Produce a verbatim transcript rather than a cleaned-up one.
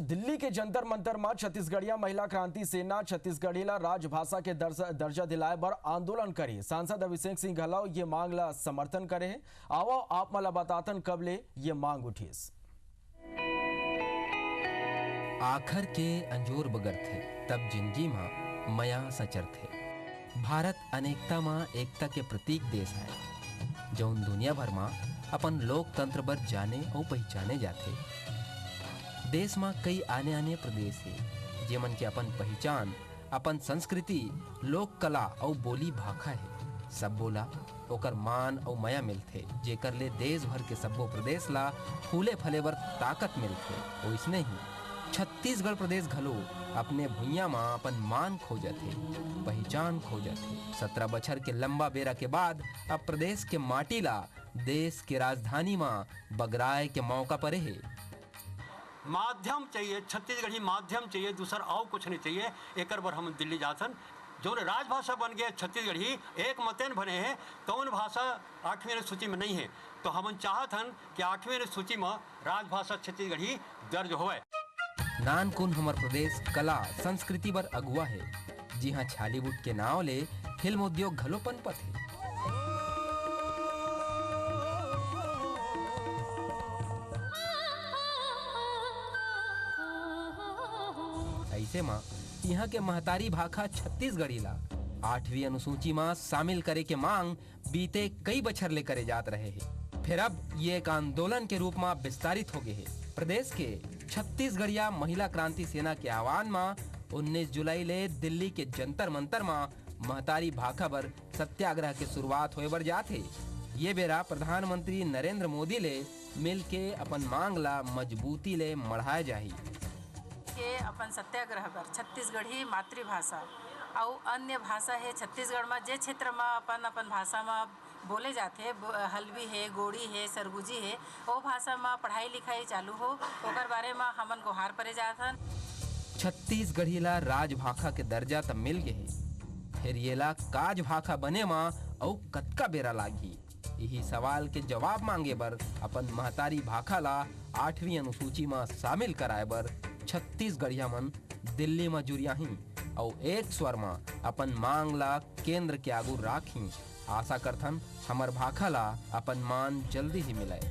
दिल्ली के जंतर मंतर म छत्तीसगढ़िया महिला क्रांति सेना छत्तीसगढ़ी ला राजभाषा के दर्ज-, दर्जा दिलाए बर आंदोलन करे। सांसद अभिषेक सिंह घलो ये मांग ला समर्थन करे हे। आवव, आप मन ला बताथन कब ले ये मांग उठिस। आखर के अंजोर बगरथे, तब जिनगी म मया सचरथे। भारत अनेकता म एकता के प्रतीक देश आय, जउन दुनिया भर म अपन लोकतंत्र बर जाने अउ पहिचाने जाथे। देश म कई आने-आने प्रदेश हे, जेमन के अपन पहिचान, अपन संस्कृति, लोक कला अउ बोली भाखा हे। सब्बो ला ओकर मान अउ मया मिलथे, जेकर ले देश भर के सब्बो प्रदेश ला फूले फले बर ताकत मिलथे। ओइसने ही छत्तीसगढ़ प्रदेश घलो अपने भुइयां म अपन मान खोजत हे, पहिचान खोजत हे। सतरा बछर के लंबा बेरा के बाद अब प्रदेश के माटी ला देश के राजधानी म बगराए के मौका परे हे। माध्यम चाहिए, छत्तीसगढ़ी माध्यम चाहिए, दूसर अउ कुछ नहीं चाहिए। एकर बर हम दिल्ली जाथन। जौन राजभाषा बन गए छत्तीसगढ़ी, एक मतेन बने हे, तौन भाषा आठवीं अनुसूची में नहीं है। तो हमन चाहत हन कि आठवीं अनुसूची में राजभाषा छत्तीसगढ़ी दर्ज होवय। नानकुन हमर प्रदेश कला संस्कृति बर अगुआ हे, जिहां छॉलीवुड के नाव ले फिल्म उद्योग घलो पनपत हे। अइसे म इहां के महतारी भाखा छत्तीसगढ़ी ला आठवीं अनुसूची म शामिल करे के मांग बीते कई बछर ले करे जात रहे हे। फेर अब ये एक आंदोलन के रूप म विस्तारित हो गए हे। प्रदेश के छत्तीसगढ़िया महिला क्रांति सेना के आह्वान म उन्नीस जुलाई ले दिल्ली के जंतर मंतर म महतारी भाखा बर सत्याग्रह के शुरुआत होए बर जात हे। ये बेरा प्रधानमंत्री नरेंद्र मोदी ले मिलके अपन मांग ला मजबूती ले मढ़ाए जाही। के अपन सत्याग्रह बर छत्तीसगढ़ी मातृभाषा अउ अन्य भाषा हे छत्तीसगढ़ म, जे क्षेत्र म अपन, अपन भाषा म बोले जाथे, ब-, हल्बी हे, गोंडी हे, सरगुजी हे, ओ भाषा म पढ़ाई लिखाई चालू हो, ओकर बारे म हमन गोहार परे जात हन। छत्तीसगढ़ी ला राजभाखा के दर्जा त मिल गे हे, फेर येला काज भाखा बने म अउ कतका बेरा लागही? इही सवाल के जवाब मांगे बर अपन महतारी भाखा ला आठवीं अनुसूची म शामिल कराए बर छत्तीसगढ़िया मन दिल्ली म जुरियाही अउ एक स्वर म अपन मांग ला केंद्र के आगू राखही। आशा करथन हमर भाखा ला अपन मान जल्दी ही मिलय।